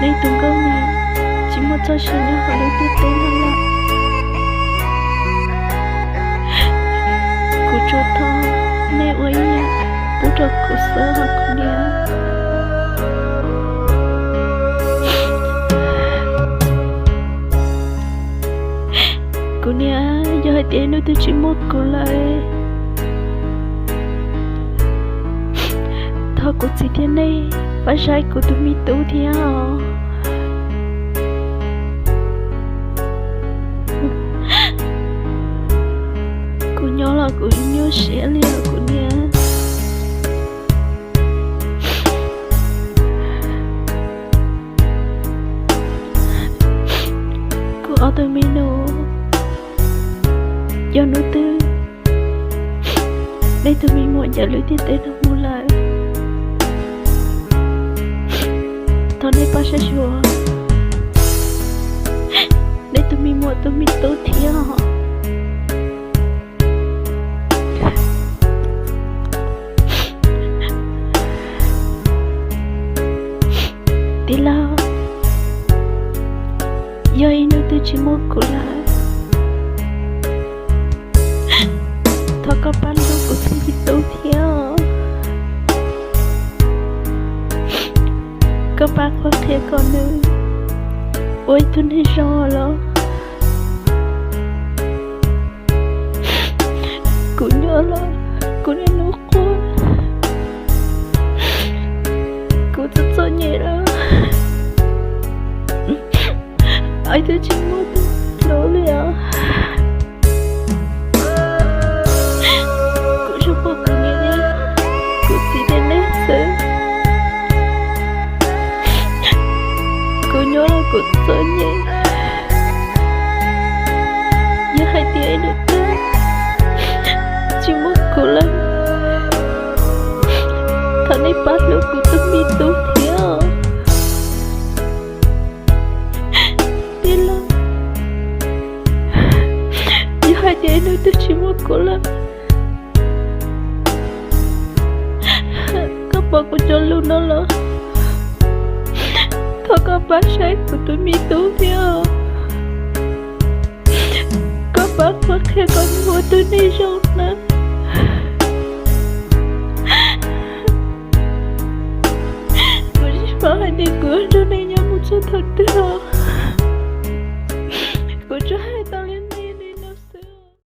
Nej tus nkauj no tsis muaj txoj sia nyob hauv lub ntiaj teb no lawm. Kuv tsuas thov nej ua ib yam pub rau kuv xwb os kuv niam. Kuv niam, yog hais tias hnub twg tsis muaj kuv lawm, thov kuv txiv thiab nej pab saib kuv tus me tub thiab os. Kuv nyob los kuv nyuaj siab li os kuv niam. Kuv ob tug me nyuam, yog hnub twg nej tus me muam ncaim lub ntiaj teb no mus lawm, thov nej pab saib xyuas nej tus me muam tus me tub thiab os. Tij laug, yog ib hnub twg tsis muaj kuv lawm, thov koj pab hlub kuv tus me tub thiab os. Koj pab qhuab qhia kom nws ua ib tug neeg zoo los. Kuv nyob los kuv niaj hnub quaj, kuv txom txom nyem lawm, ib tug tsis muaj tus hlub li os. Kuv zoo pom kuv niam, kuv txiv thiab nej xwb, kuv nyob los kuv txom nyem. Yog hais tias hnub twg tsis muaj kuv lawm, thov nej pab hlub kuv tus me tub thiab os. Tij laug, yog hais tias hnub twg tsis muaj kuv lawm, koj pom kuv cov lus no los, thov koj pab saib kuv tus me tub thiab os. Koj pab qhuab qhia kom nws ua tug neeg zoo na.